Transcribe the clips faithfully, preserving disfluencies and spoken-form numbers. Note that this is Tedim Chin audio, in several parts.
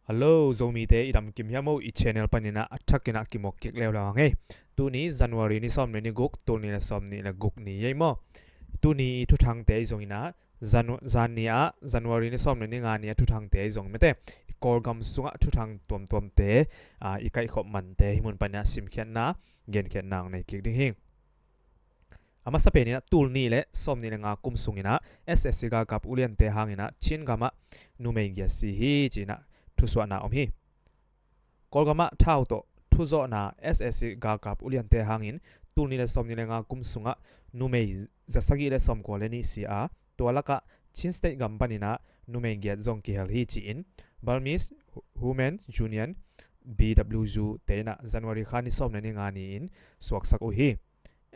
Hello, Zomite i dam kim hiam maw? I channel panin ah a thakin ah kimawk kik leuleu hang ei. Tuni January ni sawm le ni guk, tul nih le sawm nih le guk ni ei maw? Tuni i thuthangte i zong in ah, Janu-, zan ni ah, January ni sawm le ni nga ni a thuthangte i zong mete. I Kawlgam sungah thuthang tuamtuamte, ah, i kaihkhop mante hih mun panin ah simkhiatna, genkhiatna hong nei kik ding hi. A masa pen in ah tul nih le sawm nih le nga kum sung in ah S S C galkap uliante hang in ah Chin gam ah numei giat si hi ci-in ah thusuahna om hi. Kawlgam ah thau tawh thuzawhna S S C galkap uliante hang in tul nih le sawm nih le nga kum sungah numei za sagih le sawmkua le nih si a, tua lakah Chin State gam panin ah numei giat zong kihel hi ci-in Burmese Women's Union, B W U te in ah January kha ni sawm le ni nga ni-in suaksak uh hi.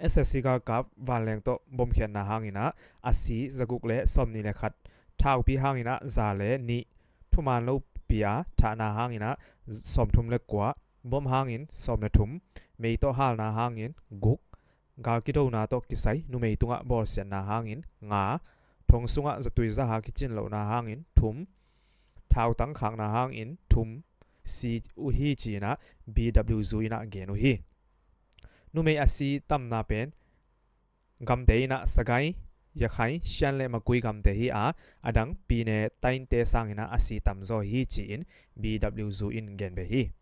S S C galkap vanleng tawh bomkhiatna hang in ah a si za guk le sawm nih le khat, thaupi hang in ah za le nih, thuman lopi a thahna hang in ah sawmthum le kua, bom hang in sawm le thum, mei tawh halna hang in guk, gal kidona tawh kisai numei tungah bawlsiatna hang in nga, thong sungah zatui zaha kicin lohna hang in thum, thautang khakna hang in thum si uh hi ci-in ah B W U in ah gen uh hi. Numei a si tamna pen gamte in ah Sagaing, Rakhine, Shan le Magway gamte hi a, a dang Pyine, Tainte sang in ah a si tamzaw hi ci-in B W U in gen beh hi.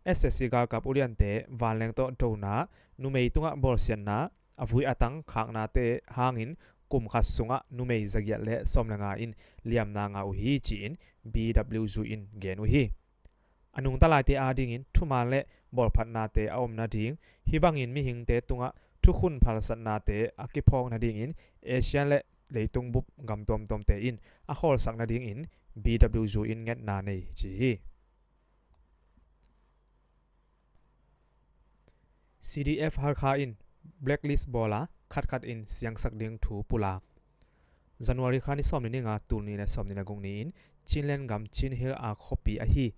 S S C galkap uliante vanleng tawh dona, numei tungah bawlsiatna, a vui a tang khaknate hang in kum khat sungah numei za giat le sawm le nga in liamna ngah uh hi ci-in B W U in gen uh hi. A nungta laite adingin thuman le bawlphatnate a om nading, hih bangin mihingte tungah thukhun phalsatnate a kiphawk nadingin Asia le leitung bup gam tuamtuamte in a khawlsak nadingin B W U in ngetna nei ci hi. C D F Hakha in blacklist bawl a, khatkhat in siangsak ding thu pulak. January kha ni sawm le ni nga, tul nih le sawm nih le guk ni-in Chinland gam Chin Hill a khuapi ahi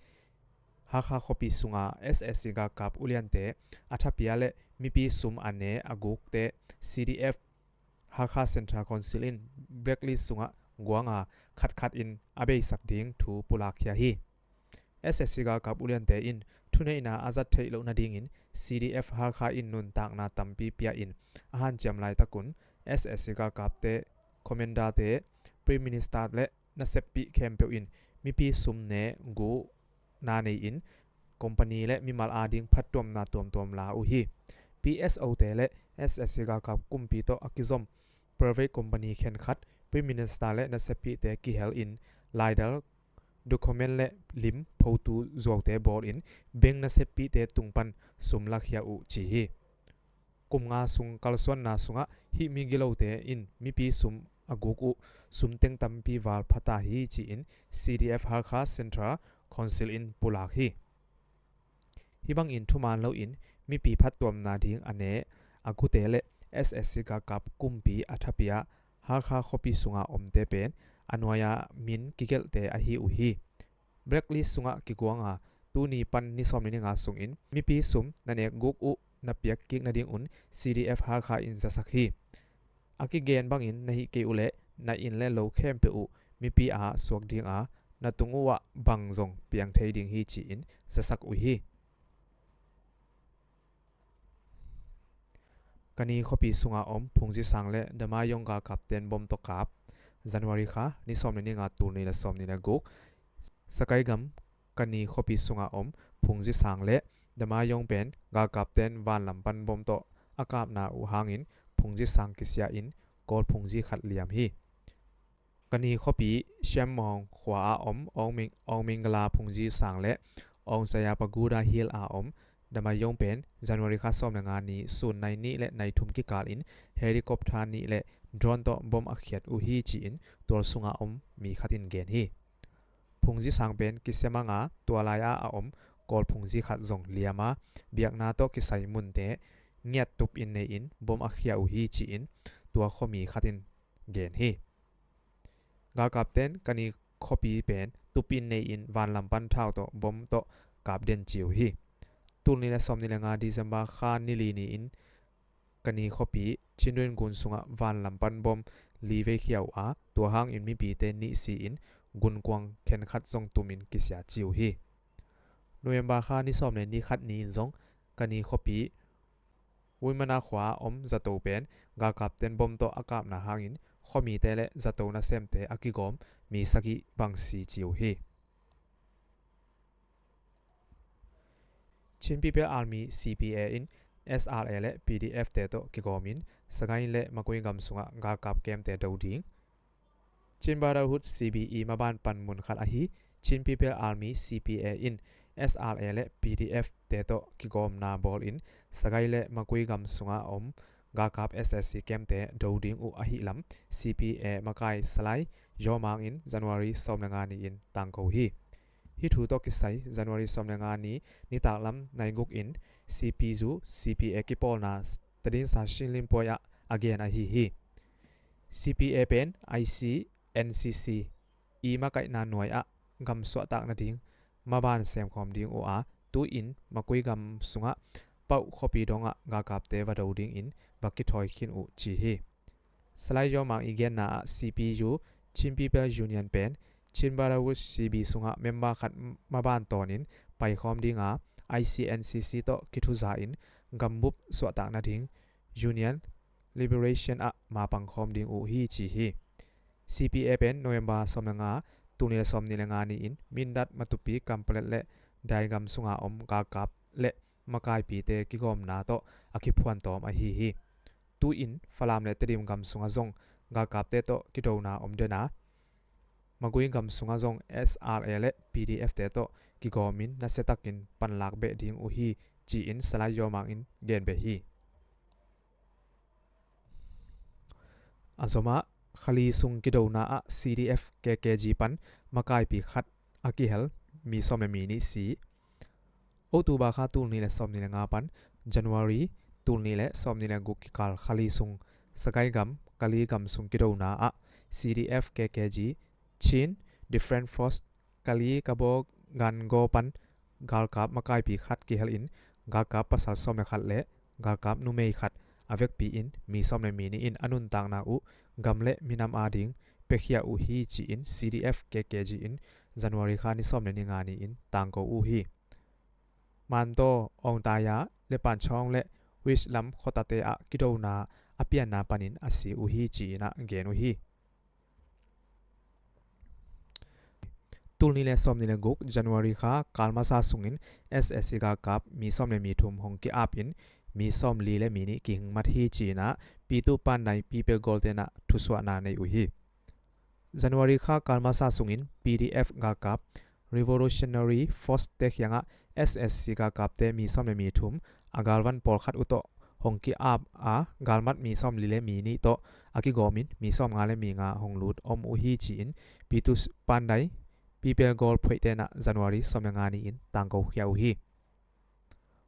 Hakha khuapi sunga S S C galkap uliante a thapia le mipi sum a ne a gukte C D F Hakha Central Council in blacklist sungah guang a, khatkhat in a beisak ding thu pulakkhia hi. S S C galkap uliante in thuneihna a zat theih loh nadingin C D F Hakha in nuntakna tampi pia in a hanciam laitakun S S C galkapte, commanderte, Prime Minister le naseppih khempeuh in mipi sum ne guhna nei-in company le mimal ading phattuamna tuamtuam la uh hi. P S O te le S S C galkap kumpi tawh a kizom private company khenkhat Prime Minister le naseppihte kihel in laidal, document le lim photu zuaute bawl in bank naseppihte tung pan sum lakhia uh ci hi. Kum nga sung kalsuanna sungah hih migilote in mipi sum a guk uh sum teng tampi val phata hi ci-in C D F Hakha Central Council in pulak hi. Hih bangin thuman loin mipi phattuamna ding a ne a gute le S S C galkap kumpi a thapia Hakha khuapi sunga omte pen a nuai-a min kigelhte ahi uh hi. Blacklist sungah kiguang a, tuni pan ni sawm le ni nga sungin mipi sum na nek guk uh na piak kik nadingun C D F Hakha in zasak hi. A kigen bangin na hih kei uhleh na inn le lo khempeuh uh mipi a suak ding a, na tung uhah bang zong piang thei ding hi ci-in zasak uh hi. Kani khuapi sunga om Phungzi Sang le Damayong galkapten bom tawh kap. January kha ni sawm le ni nga, tul nih le sawm nih le guk. Sagaing gam Kani khuapi sunga om Phungzi Sang le Damayong pen galkapten vanlam pan bom tawh a kapna uh hangin Phungzi Sang kisia in Kawl Phungzi khat liam hi. Kani khuapi Shemmawng khua a om Aung Ming-, Aung Mingala Phungzi Sang le Aung Jayapagoda Hill a om Damayong pen January kha sawm le nga ni sun nai nih le nai thum kikal in helicopter nih le drone tawh bom a khiat uh hi ci-in tual sunga om mi khat in gen hi. Phungzi Sang pen kisia mang a, tua lai-a a om Kawl Phungzi khat zong liam a, biakna tawh kisai munte ngiat tup in nei in bom a khia uh hi ci-in tua khuami khat in gen hi. Galkapten Kani khuapi pen tup in nei in vanlam pan thau tawh bom tawh kap den ci uh hi. Tul nih le sawm nih le nga December kha ni li ni-in Kani khuapi Chindwin gun sungah vanlam pan bom li vei khia uh a, tua hangin mipite nih si in gunkuang khenkhat zong tumin kisia ci uh hi. November kha ni sawm le ni khat ni-in zong Kani khuapi Wimana khua om zato pen galkapten bom tawh a kapna hangin khuamite le zato nasemte a kigawm mi sagih bang si ci uh hi. Chin People Army, C P A in S R A le P D F te tawh kigawmin Sagaing le Magway gam sungah galkap kemte do ding. Chin Brotherhood, C B E maban panmun khat ahi Chin People Army, C P A in S R A le P D F te tawh kigawmna bawlin Sagaing le Magway gam sunga om galkap S S C kemte do ding uh ahi lam C P A makai Salai Yaw Mang in January sawm le nga ni-in tangko hi. Hih thu tawh kisai January sawm le nga ni nitaklam nai guk in C P U, C P A kipawlna tadinsa Shinlinpuai ah a gen ahi hi. C P A pen I C N C C i makaihna nuai ah gam suahtak nading maban semkhawm ding uh a, tu-in Magway gam sungah Pauh khuapi dongah galkapte va do dingin va kithawi khin uh ci hi. Salai Yaw Mang i genna ah C P U, Chin People Union pen Chin Brotherhood C B sungah member khat maban tawnin paikhawm dinga, I C N C C tawh kithuza in gambup suahtak nading Union Liberation ah mapangkhawm ding uh hi ci hi. C P A pen November sawm le nga, tul nih le sawm nih le nga ni-in Mindat, Matupi, Kanpetlet le Dai gam sunga om galkap le makaipite kigawmna tawh a kiphuan tawm ahi hi. Tu-in Falam le Tedim gam sungah zong galkapte tawh kidona om den a, Magway gam sungah zong S R A le P D F te tawh kigawmin nasiatakin panlak beh ding uh hi ci-in Salai Yaw Mang in gen beh hi. A zomah Khali sung kidona ah C D F K K G pan makaipi khat a kihel mi sawm le mi nih si. October kha tul nih le sawm nih le nga pan January tul nih le sawm nih le guk kikal Khali sung Sagaing gam Kali gam sung kidona ah C D F K K G, Chin Defense Force Kali Kabaw Gangaw pan galkap makaipi khat kihel in galkap pasal sawm le khat le galkap numei khat a vekpi in mi sawm le mi nih in a nuntakna uh gam le minam ading piakhia uh hi ci-in C D F K K G in January kha ni sawm le ni nga ni-in tangko uh hi. Mantaw, Awngtaya, Lepanchawng le West lam khuatate ah kidona a pianna panin a si uh hi ci-in ah gen uh hi. Tul nih le sawm nih le guk January kha kal masa sungin S S C galkap mi sawm le mi thum hong ki-ap in mi sawm li le mi nih kihing mat hi ci-in ah Pitu Pandai Pipel Gol tenah thusuahna nei uh hi. January kha kal masa sungin P D F galkap Revolutionary Force te khiangah S S C galkapte mi sawm le mi thum a galvan pawlkhat uh tawh hong ki-ap a, galmat mi sawm li le mi nih tawh a kigawmin mi sawm nga le mi nga hong lut om uh hi ci-in Pitu Pandai Pipel Gol phoih tenah January sawm le nga ni-in tangko khia uh hi.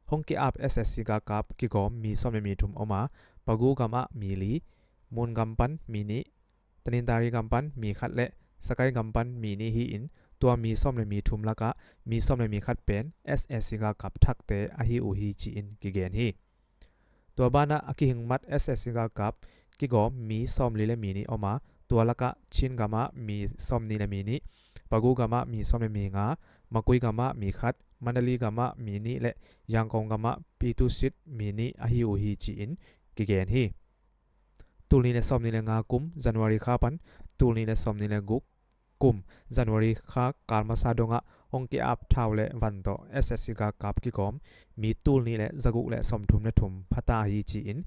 Hong ki-ap S S C galkap kigawm mi sawm le mi thum om a, Pagu gamah mi li, Mun gam pan mi nih, Tanintharyi gam pan mi khat le Sagaing gam pan mi nih hi-in, tua mi sawm le mi thum lakah mi sawm le mi khat pen S S C galkap thakte ahi uh hi ci-in kigen hi. Tua banah a kihingmat S S C galkap kigawm mi sawm li le mi nih om a, tua lakah Chin gamah mi sawm nih le mi nih, Pagu gamah mi sawm le mi nga, Magway gamah mi khat, Mandalay gamah mi nih le Yangon gamah Pitu Sit mi nih ahi uh hi ci-in kigen hi. Tul nih le sawm nih le nga kum January kha pan tul nih le sawm nih le guk kum January kha kal masa dongah hong ki-ap thau le van tawh S S C galkap kigawm mi tul nih le zaguk le sawmthum le thum phata hi ci-in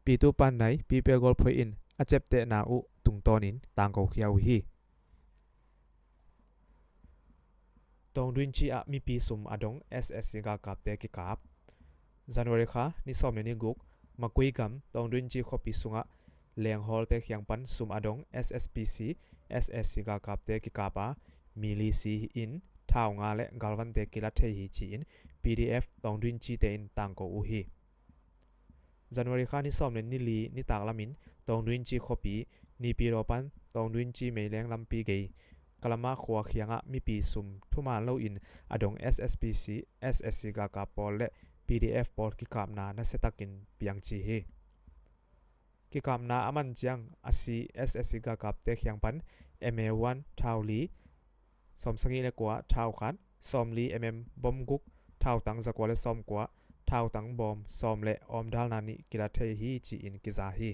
Pitu Pandai Pipel Gol phoih in a ciaptehna uh tungtawnin tangko khia uh hi. Tawngdwinci ah mipi sum a dong S S C galkapte kikap. January kha ni sawm le ni guk Magway gam Tawngdwinci khuapi sungah lenghawlte khiang pan sum a dong S S P C, S S C galkapte kikap a, mi li si in thau nga le galvante kilat thei hi ci-in P D F Tawngdwinci te in tangko uh hi. January kha ni sawm le ni li nitak lamin Tawngdwinci khuapi Naypyidaw pan Tawngdwinci meileng lampi gei Kalama khua khiangah mipi sum thuman loin a dong S S P C, S S C galkap pawl le P D F pawl kikapna nasiatakin piang ci hi. Kikapna a man ciang a si S S C galkapte khiang pan M A one thau li, sawmsagih le kua thau khat, sawmli M M bawm guk, thautang zakua le sawmkua, thautang bawm sawm le awmdalna nih kila thei hi ci-in kiza hi.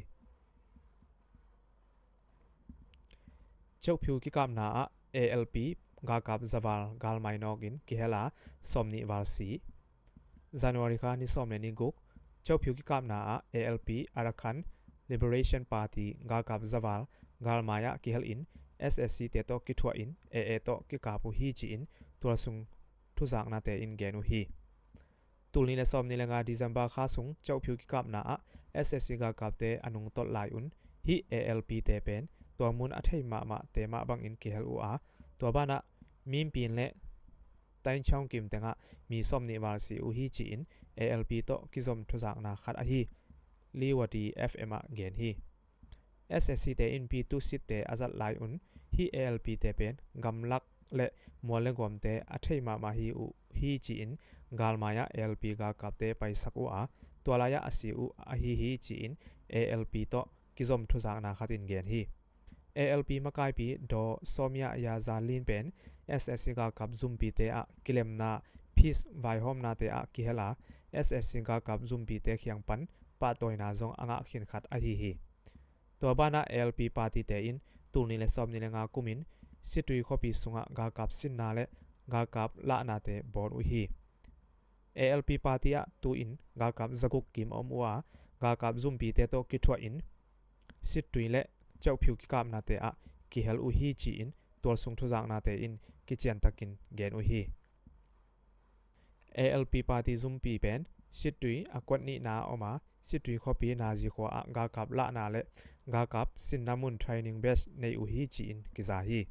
Ceuhphiu kikapna ah A L P galkap zaval galmai nawkin kihel a, sawmnih val si. January kha ni sawm le ni guk, Ceuhphiu kikapna ah A L P Arakan Liberation Party galkap zaval galmai ah kihel in S S C te tawh kithuah in A A tawh kikap uh hi ci-in tualsung thuzaknate in gen uh hi. Tul nih le sawmnih le nga December kha sung Ceuhphiu kikapna ah S S C galkapte a nungtolh lai un hih A L P te pen tua mun a thei mahmahte mah bangin kihel uh a, tua banah Minpin le Tainchong kim tengah mi sawmnih val si uh hi ci-in A L P tawh kizom thuzakna khat ahi Liwati F M ah gen hi. S S C te in P two seat te a zat lai un hih A L P te pen gamlak le mual le guamte a thei mahmah hi uh hi ci-in galmai ah A L P galkapte paisak uh a, tua lai-ah a si uh ahi hi ci-in A L P tawh kizom thuzakna khat in gen hi. A L P makaipi Daw Sawmia Yazalin pen S S C galkap zumpite ah kilemna peace vaihawmnate ah kihel a, S S C galkap zumpite khiang pan pahtawina zong a ngah khin khat ahi hi. Tua banah A L P party te in tul nih le sawmnih le nga kumin Situi khuapi sungah galkap sinna le galkap lahnate bawl uh hi. A L P party ah tu-in galkap zaguk kim a om uh a, galkap zumpite tawh kithuah in Situi le Ceuhphiu kikapnate ah kihel uh hi ci-in tualsung thuzaknate in kiciantakin gen uh hi. A L P party zumpi pen Situi a kuat nihna a om a, Situi khuapi Nazi khua ah galkap lahna le galkap sinna mun training base nei uh hi ci-in kiza hi.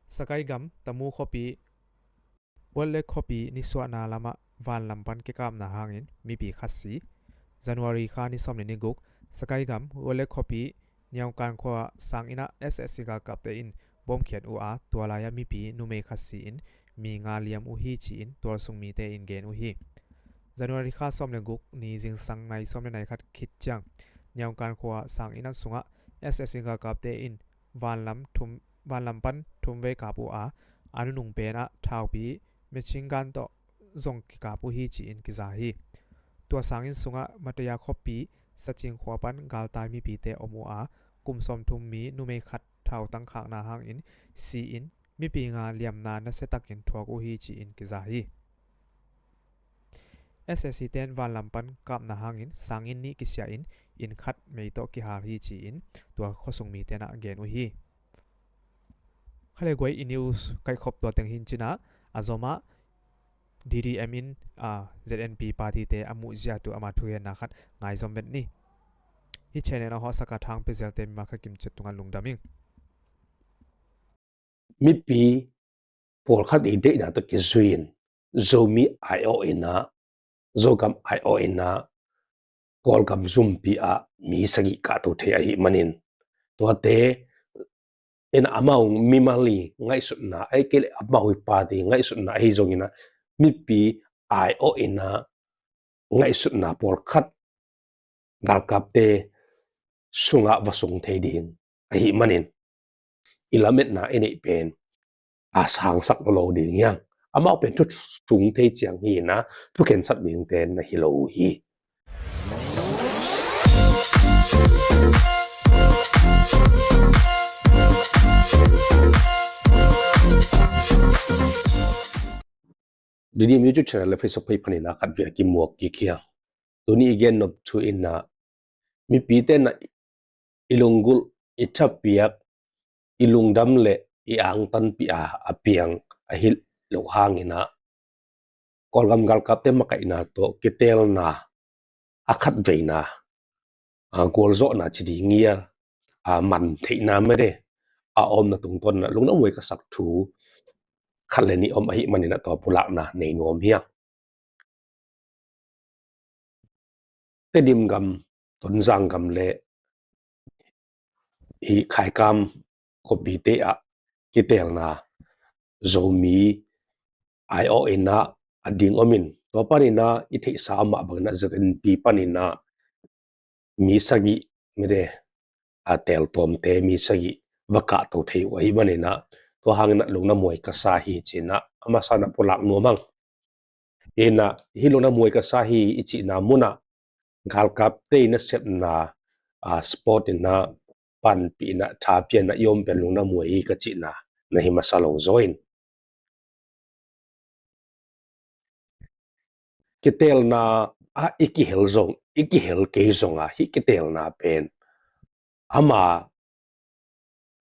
Sakai gam Tamu khuapi Wollek khuapi nisuahna lamah vanlam pan kikapna hangin mipi khat si. January kha ni sawm le ni guk, Sakai gam Wollek khuapi Niaungkan khua sanginn ah S S C galkapte in bawmkhiat uh a, tua lai-ah mipi numei khat si-in mi nga liam uh hi ci-in tualsung mite in gen uh hi. January kha sawm le guk ni zingsang nai sawm le nai khat khit ciang Niaungkan khua sanginn ah sungah S S C galkapte in vanlam thum, vanlam pan thum vei kap uh a, a nunung pen ah thaupi machine gun tawh zong kikap uh hi ci-in kiza hi. Tua sanginn sungah Mataya khuapi Sacing khua pan galtai mipite om uh a, kum sawmthum mi numei khat thautang khakna hangin si-in mipi nga liamna nasiatakin thuak uh hi ci-in kiza hi. S S C ten vanlam pan kapna hangin sanginn nih kisia in inn khat mei tawh kihal hi ci-in tua khuasung mite in ah gen uh hi. Khalei guai i news kaihkhop tua teng hi in cin ah, a zomah D D M in, ah, Z N P party te a muhzia tu ama thugenna khat ngaizom vet ni. Hih channel a hawhsak a thang pia zialte mimal khat kim ciat tungah lungdam ing. Mipi pawlkhat i deihna tawh kizui-in Zomi aiawh in ah, Zogam aiawh in ah, Kawlgam zumpi ah mi sagih kahto thei ahih manin, tuate in ah amau mimal i ngaihsutna, ahih kei leh amau i party ngaihsutna ahi zongin ah, mipi aiawh in ah ngaihsutna pawlkhat galkapte sungah va sung thei ding ahih manin, i lametna i neih pen a sangsak lo ding hi hang. Amau pen thu sung thei ciang hi in ah, thu khensat dingte na hi lo uh hi. Didim YouTube channel le Facebook page panin ah khatvei a kimuak kik hi hang. Tuni i gen nop thu in ah, mipite in ah i lunggulh, i thapiak, i lungdam le i angtanpih a a piang ahi lo hangin ah, Kawlgam galkapte makaihna tawh kiteelna a khatveina, a gualzawhna ci ding hi a, a man theihna mede a omna tungtawn in ah lungdam huai ka sak thu khat le nih om ahih manin ah tua pulakna nei nuam hi hang. Tedim gam, Tonzang gam le i Khaikam khuapite ah kiteelna Zomi aiawh in ah a ding om in, tua panin ah i theihsa mah bangin ah Z N P panin ah mi sagih mede a, teltuamte mi sagih va kahto thei uh ahih manin ah, tua hangin ah lungdam huai ka sa hi ci-in ah, a masa-in ah pulak nuam hang. In ah, hih lungdam huai ka sa hi i cihna mun ah, galkapte in ah sepna, a, sport in ah panpihna, thapiakna i om pen lungdam huai hi ka cihna na hi masa lo zaw in. Kiteelna ah i kihel zong, i kihel kei zong a, hih kiteelna pen ama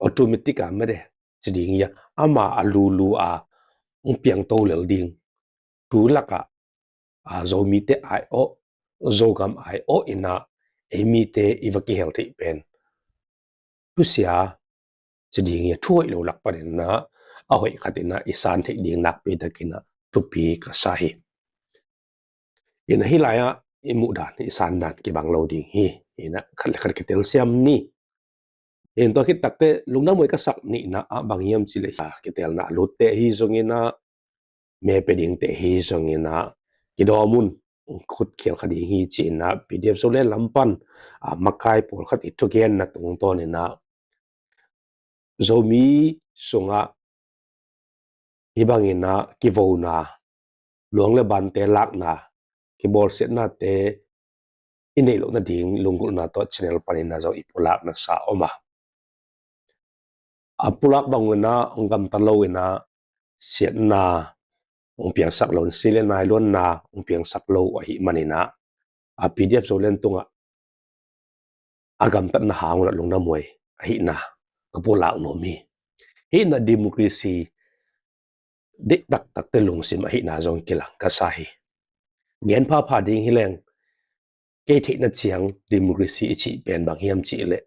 automatic a mede ci ding hi a, ama a lulu a hong piangto lel ding. Tu lakah, a, Zomite ai-awh, Zogam ai-awh in ah ei mite i va kihel theih pen thusia ci ding hi a, thu hoih lo lak panin ah, a hoih khat in ah i san theih ding nakpi takin ah thupi ka sa hi. In ah hih lai-ah i muhdan, i sandan kibang lo ding hi. In ah khat le khat kitelsiam ni. In tua khit takteh lungdam huai ka sak nihna ah bang hiam cih leh, a, kiteelna a lutte ahi zongin ah, me pia dingte ahi zongin ah, kidawm un, khut khial kha ding hi ci-in ah, P D F Zoland lam pan, a, makai pawlkhat i thugenna tungtawn in ah, Zomi sungah hih bangin ah kivona, luang le bante lakna, kibawlsiatnate i neih loh nading lunggulhna tawh channel panin ah zong i pulakna sa om a. A pulak bang un ah hong gamta lo in ah, siatna hong piangsak lo, si le nai luanna hong piangsak lo ahih manin ah, a, P D F Zoland tungah a gamtatna hang un ah lungdam huai ahihna ka pulak nuam hi. Hih in ah democracy deih taktakte lungsim ahihna zong kilang ka sa hi. Gen phapha ding hi leng, kei theihna ciang democracy i cih pen bang hiam cih leh,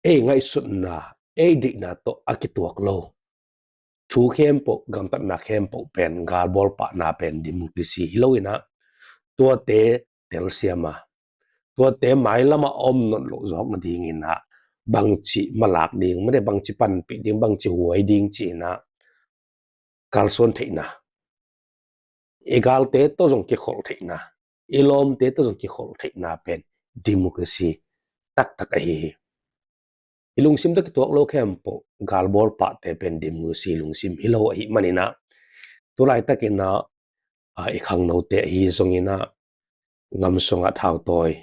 ei ngaihsutna, ei deihna tawh a kituak lo thu khempeuh, gamtatna khempeuh pen galbawl pahna pen democracy hi lo in ah, tuate telsiam a, tuate mailam ah om nawn loh zawk nadingin ah, bangci malak ding, mede bangci panpih ding, bangci huai ding ci-in ah kalsuan theihna, i galte tawh zong kikholh theihna, i lawmte tawh zong kikholh theihna pen democracy taktak ahi hi. I lungsim tawh kituak lo khempeuh galbawl pahte pen democracy lungsim hi lo ahih manin ah, tu laitakin ah, a, i khangnote ahi zongin ah, gam sungah thautawi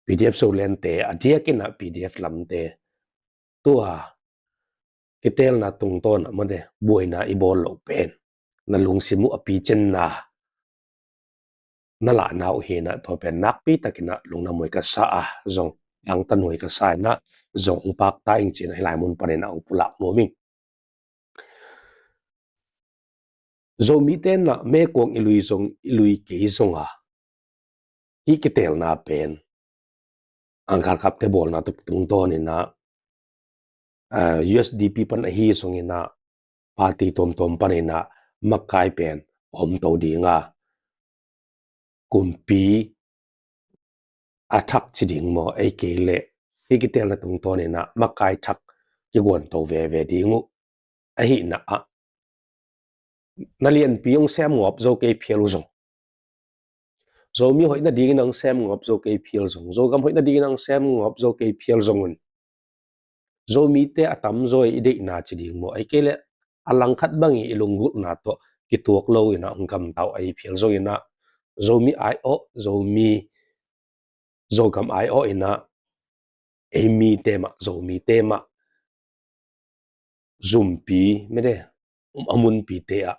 P D F Zolandte, a diakin ah P D F lamte, tua kiteelna tungtawn ah mede buaina i bawl loh pen, na lungsim uh a picenna na lahna uh hi in ah, tua pen nakpi takin ah lungdam huai ka sa a, zong angtan huai ka sa in ah, zong hong pakta ing ci-in ah hih lai mun panin ah hong pulak nuam ing. Zomite in ah meikuang i lui zong, i lui kei zong a, hih kiteelna pen a, galkapte bawlna tawh tungtawn in ah, a, U S D P pan ahi zongin ah, party tuamtuam panin ah makai pen omto ding a, kumpi a thak ci ding maw, ei kei leh hih kiteelna tungtawn in ah makai thak kiguanto veve ding uh ahihna ah, na lianpi hong sem ngawp zo kei phial uh zong, Zomi hoih nadingin hong sem ngawp zo kei phial zong, Zogam hoih nadingin hong sem ngawp zo kei phial zong un, Zomite a tamzaw i deihna ci ding maw, ei kei leh a langkhat bangin i lunggulhna tawh kituak lo in ah hong gamta uh ahi phial zongin ah, Zomi ai-awh, Zomi, Zogam ai-awh in ah, ei mite mah, Zomite mah zumpi, mede, a munpite ah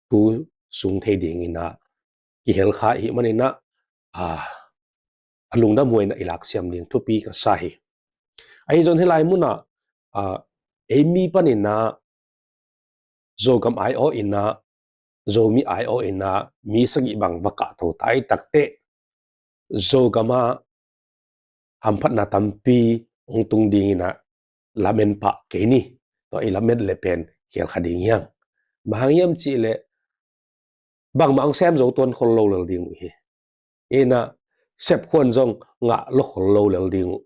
thu sung thei dingin ah kihel kha ahih manin ah, a, a lungdam huai in ah i laksiam ding thupi ka sa hi. Ahi zong hih lai mun ah, a, ei mi panin ah, Zogam ai-awh in ah, Zomi ai-awh in ah, mi sagih bang va kahto tai takteh, Zogam ah hamphatna tampi hong tung dingin ah lamen pah kei ni. Tua i lamen le pen khial kha ding hi hang. Bang hang hiam cih leh, bangmah hong sem zo tuan khol lo lel ding uh hi. In ah sepkhuan zong ngah lo khol lo lel ding uh.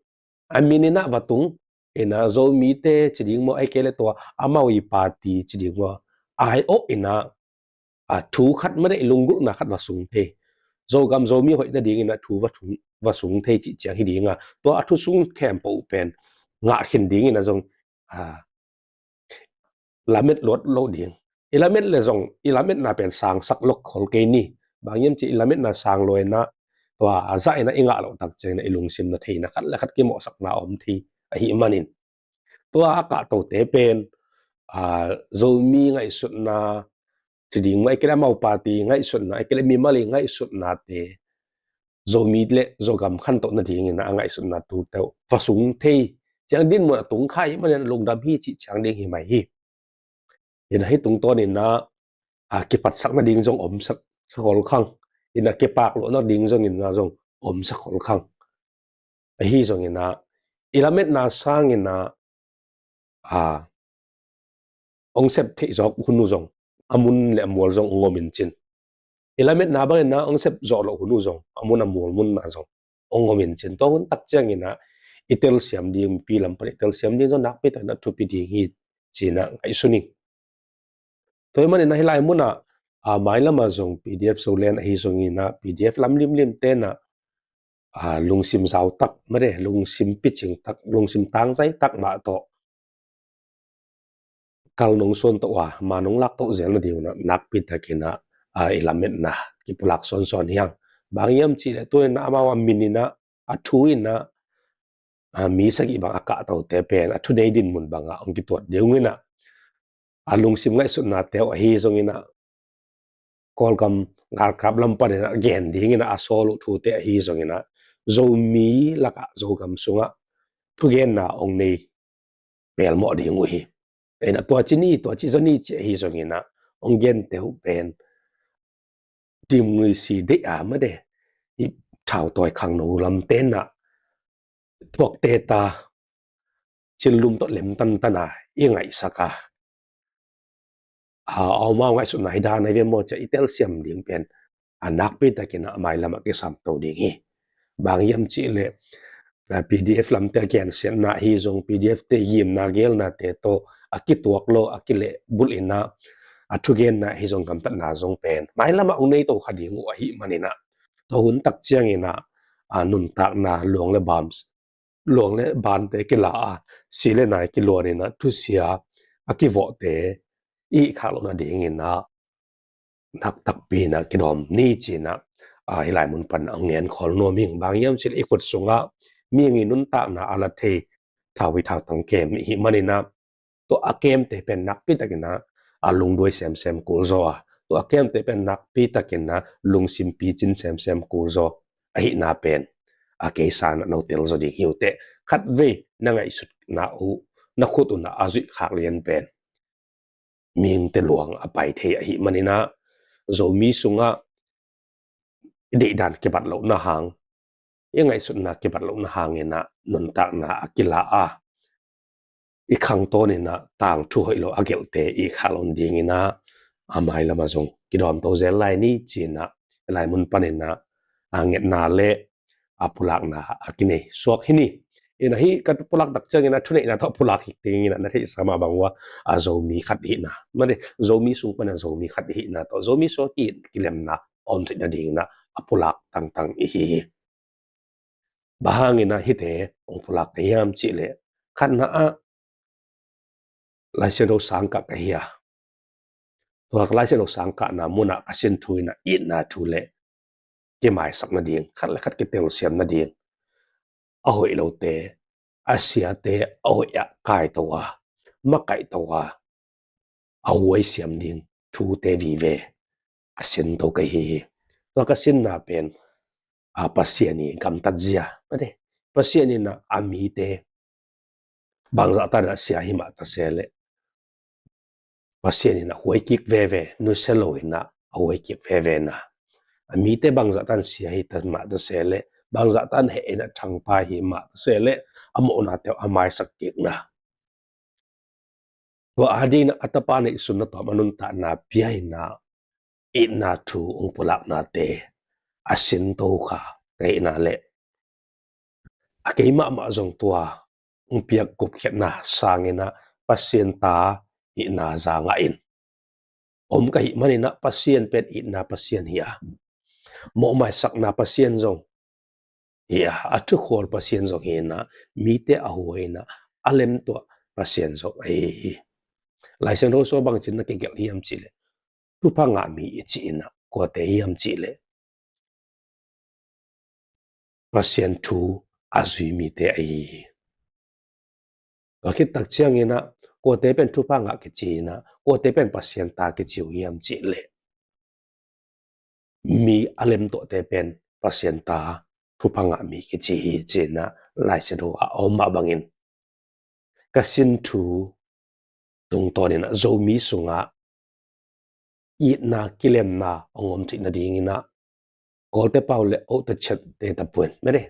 A min in ah va tung, in ah Zomite ci ding maw, ei kei leh tua amau i party ci ding maw, ai-awh in ah, a, thu khat mah, i lunggulhna khat va sung thei. Zogam Zomi hoih nadingin ah thu va thum, va sung thei cih ciang hi ding a, tua a thu sung khempeuh pen ngah khin dingin a zong, a, lamet luat lo ding. I lamet le zong, i lametna pen sangsak lok khol kei ni. Bang hiam cih i lametna sang lo in a, tua a zah in a i ngah loh tak ciangin a i lungsim na theihna khat le khat kimawhsakna om thei ahih manin. Tua a kahtote pen, a, Zomi ngaihsutna, ci ding mah, a kile amau party ngaihsutna, a kile mimal i ngaihsutnate, Zomi le Zogam khantoh nadingin a ngaihsutna tute uh va sung thei ciang dinmun a tung kha ahih manin a lungdam hi cih ciang ding hi mai hi. Ina hi tungtawn ina, a, kipatsak nading zong om sak, sak ol khang. Ina kipak loh nading zong ina zong om sak ol khang. Ahi zong ina, i lametna sang ina, a, ong sep theih zawk hun uh zong, a mun le a mual zong ong om in cin. I lametna bang ina ong sep zawh loh hun uh zong, a mun a mual munna zong ong om in cin. Tua hun tak ciang ina, i telsiam ding, mipi lam pan i telsiam ding zong nakpi tak ina thupi ding hi cina ngaihsun ing. Tua hi man ina hi lai mun ah, a, mailam ah zong P D F Zoland ahi zong ina, P D F lam limlim te na, a, lungsim zau tak made, lungsim picing tak, lungsim tangzai tak mah tawh kal nong suan tawh a, ma nong lak tawh zel nading ina, nakpi tak ina, a, i lametna kipulak sawnsawn hi hang. Bang hiam cih leh tu ina amau a min ina, a thu ina, a, mi sagih bang a kahtote pen a thunei dinmun bang a ong kituat ding ina, a lungsim ngaihsutnate uh ahi zong ina, Kawlgam galkap lam pan ina gen ding ina a sawl uh thute ahi zong ina, Zomi lak ah Zogam sung ah thugenna ong nei pelmawh ding uh hi. Ina tua ci ni, tua ci zaw ni ci ahi zong ina, ong gente uh pen democracy deih a made, i thautawi khangno lam te na thuak te ta, cin lum tawh lem tantan a i ngaihsak a, a, a om a ngaihsutna hi dan a hi ve maw ci a i telsiam ding pen, a, nakpi tak ina a mailam ah kisam to ding hi. Bang hiam cih leh, a, P D F lam te a gensiatna ahi zong, P D F te gimna gelna te tawh a kituak lo, a kilehbulh ina, a thugenna ahi zong, gamtatna zong pen mailam ah ong nei to kha ding uh ahih man ina, tua hun tak ciang ina, a, nuntakna luang le bam, luang le bante kila a, si le nai kiluan ina, thusia a kivawhte i khak loh nading ina, nakpi tak ina kidawm ni cina, a, hi lai mun pan a ngen khol nuam ing. Bang hiam cih leh i khut sung ah mihing i nuntakna a la thei thau hi thautang kem ihih man ina, tua a kemte pen nakpi tak ina, a, lungduai semsem kul zaw a, tua a kemte pen nakpi tak ina lungsim picin semsem kul zaw ahihna pen, a, kei sang na no tel zaw ding hi uh teh. Khatvei na ngaihsutna uh, na khut uh na a zuih khak lian pen mihingte luang a pai thei ahih man ina, Zomi sung ah i deihdan kibat lohna hang, i ngaihsutna kibat lohna hang ina nuntakna a kila a, i khangtawn ina tangthu hoih lo a gelhte i khak loh nading ina, a, mailam ah zong kidawm to zel lai ni cina, hi lai mun pan ina, a, ngetna le, a, pulakna a kinei suak hi ni. Ina hi ka pulak tak ciang ina thuneihna tawh pulak hi ding ina, na theihsa mah bang uh a, a, Zomi khat ihihna, made, Zomi sung pan a Zomi khat ihihna tawh Zomi sung a ki, kilemna om theih nading ina a pulak tangtang ihi hi. Bang hang ina hite ong pulak ka hiam cih leh, khatna ah Laisiangtho sangkah ka hi a, tua Laisiangtho sangkahna mun ah ka sin thu ina itna thu le kimaisak nading, khat le khat kitelsiam nading, a hoih lote, a siate a hoih ah kaito a, makaihto a, a huaisiam ding thute vive a sin to ka hi hi. Tua ka sinna pen, a, Pasian i gamtat zia, made, Pasian ina a mite bangzah tan a sia hi mah ta se leh, Pasian ina huai kik veve, nusia lo ina a huai kik veve na, a mite bangzah tan sia hi ta mah ta se leh, bangzah tan heh ina thangpai hi mah ta se leh, a mawhnate uh a maisak kikna, tua adingin a Tapa neihsun na tawm a nuntakna pia ina itna thu ong pulaknate a sin to kha ka hihna le, a kei mahmah zong tua ong piak gupkhiatna sang ina Pasian ta hihna za ngah in om ka hih man ina, Pasian pen itna Pasian hi a, mawhmaisakna Pasian zong hi a, a thukhual Pasian zong hi inah, mite a huai inah, a lemtuah Pasian zong ahi hi. Laisiangtho sung bangci na kigelh hiam cihleh, thupha ngah mi i cih inah kuate hiam cihleh, Pasian thu a zui mite ahi hi. Tua khit tak ciang inah kuate pen thupha ngah kici inah, kuate pen Pasian ta kici uh hiam cihleh, mi a lemtuahte pen Pasian ta, thupha ngah mi kici hi ci inah Laisiangtho ah a om mah bangin, ka sin thu tungtawn inah Zomi sungah itna kilemna hong om theih nading inah, Kawlte pau le Old Testament te tapuan mede,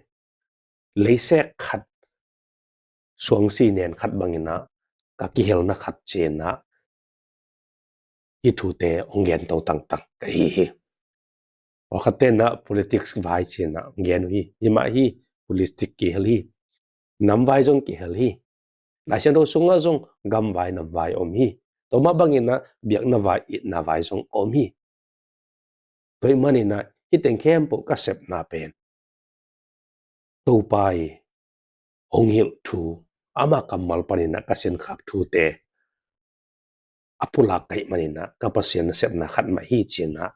leisek khat, suangsi nen khat bang inah, ka kihelna khat ci inah, hih thute hong gen to tangtang ka hi hi. Pawlkhatte inah politics vai ci inah hong gen uh hi. Hi mah hi, politics kihel hi. Nam vai zong kihel hi. Laisiangtho sungah zong gam vai nam vai om hi. Tua mah bang inah biakna vai, itna vai zong om hi. Tua ahih man inah hih teng khempeuh ka sepna pen Topa i hong hilh thu, ama kammal pan inah ka sinkhak thute a pulak ka hih man inah, ka Pasian nasepna khat mah hi ci inah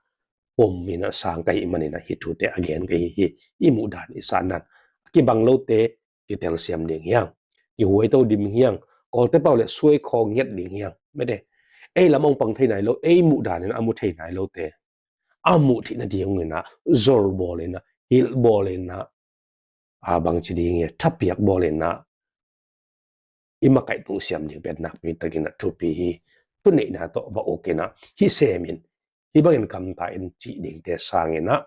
pom inah sang ka hih man inah hih thute a gen ka hi hi. I muhdan, i sandan a kibang lote kitelsiam ding hi hang, kihuaito ding hi hang, Kawlte pau le suai khawng ngiat ding hi hang mede. Ei lam hong pang thei nai lo, ei muhdan inah a mu thei nai lote a muh theih nading inah zol bawl inah, hilh bawl inah, a bangci ding e, thapiak bawl inah, i makaih tuh siam ding pen nakpi tak inah thupi hi. Thuneihna tawh va uk inah hih sem in, hih bangin gamta in cih dingte sang inah,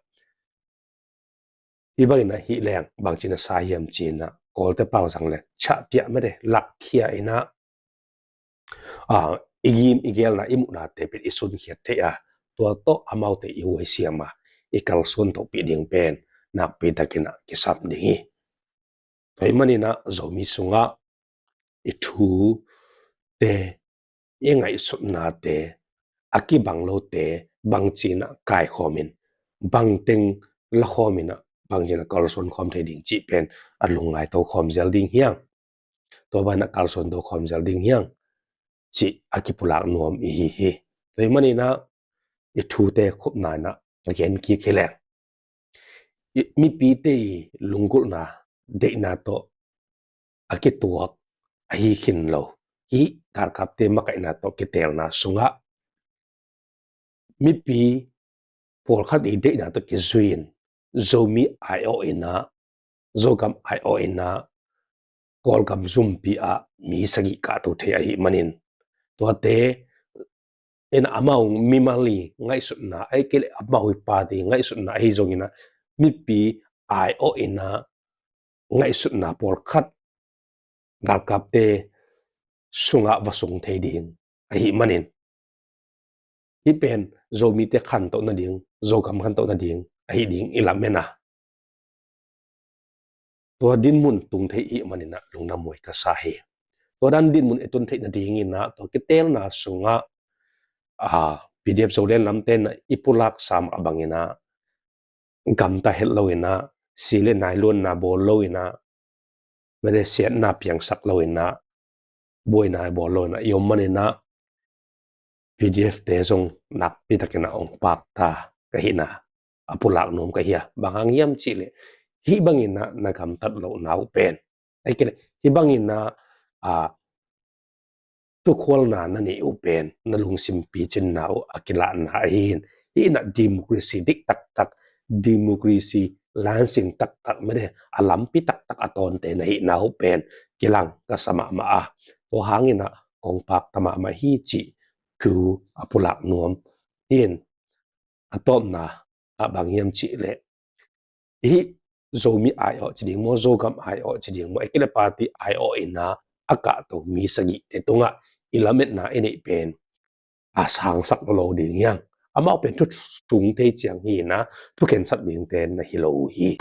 hih bang inah hih leng bangci na sa hiam ci inah, Kawlte pau zang le chahpiah mede, lakkhia inah, a, i gim i gelna, i muhnate pen i sunkhiat theih a, tua tawh amaute i huaisiam a, i kalsuan tohpih ding pen nakpi tak inah kisam ding hi. Tua ahih man inah Zomi sungah i thute, i ngaihsutnate, a kibang lote bangci inah kaikhawm in, bangteng lakhawm inah, bangci inah kalsuan khawm thei ding cih pen a lungngaito khawm zel ding hi hang. Tua bang inah kalsuan to khawm zel ding hi hang cih a kipulak nuam i hi hi. Tua ahih man inah i thute khupna inah a gen kik hi leng, i mipite i lunggulhna, deihna tawh a kituak ahi khin lo, hih galkapte makaihna tawh kiteelna sungah mipi pawlkhat i deihna tawh kizui in, Zomi aiawh inah, Zogam aiawh inah, Kawlgam zumpi ah mi sagih kahto thei ahih manin, tuate inah amau mimal i ngaihsutna, ahih kei leh amau i party ngaihsutna ahi zong inah, mipi aiawh inah ngaihsutna pawlkhat galkapte sungah va sung thei ding ahih manin, hih pen Zomite khantoh nading, Zogam khantoh nading ahih ding i lamen a, tua dinmun tung thei i hih man inah lungdam huai ka sa hi. Tua dan dinmun i tun theih nading inah tua kiteelna sungah, a, P D F Zoland lamte inah i pulak sam a bang inah, gamta het lo inah, si le nai luanna bawl lo inah, mede siatna piangsak lo inah, buaina bawl lo inah i om man inah, P D F te zong nakpi tak inah hong pakta ka hihna a pulak nuam ka hi a. Bang hang hiam cihleh, hih bang inah na gamtat lohna uh pen, ahih kei leh hih bang inah, a, tukhualna na neih uh pen na lungsim picinna uh a kilahna ahi in, hih inah democracy dik taktak, democracy lansing taktak mede, a lampi taktak a tawnte na hihna uh pen kilang ka sa mahmah a. Tua hang inah kong pakta mahmah hi cih thu a pulak nuam hi in, a tawpna ah bang hiam cihleh, hih Zomi aiawh ci ding maw, Zogam aiawh ci ding maw, ahih kei leh party aiawh inah a kahto mi sagihte tungah i lametna i neih pen a sangsak lo lo ding hi hang. Amau pen thu sung thei ciang hi inah, thu khensat dingte na hi lo uh hi.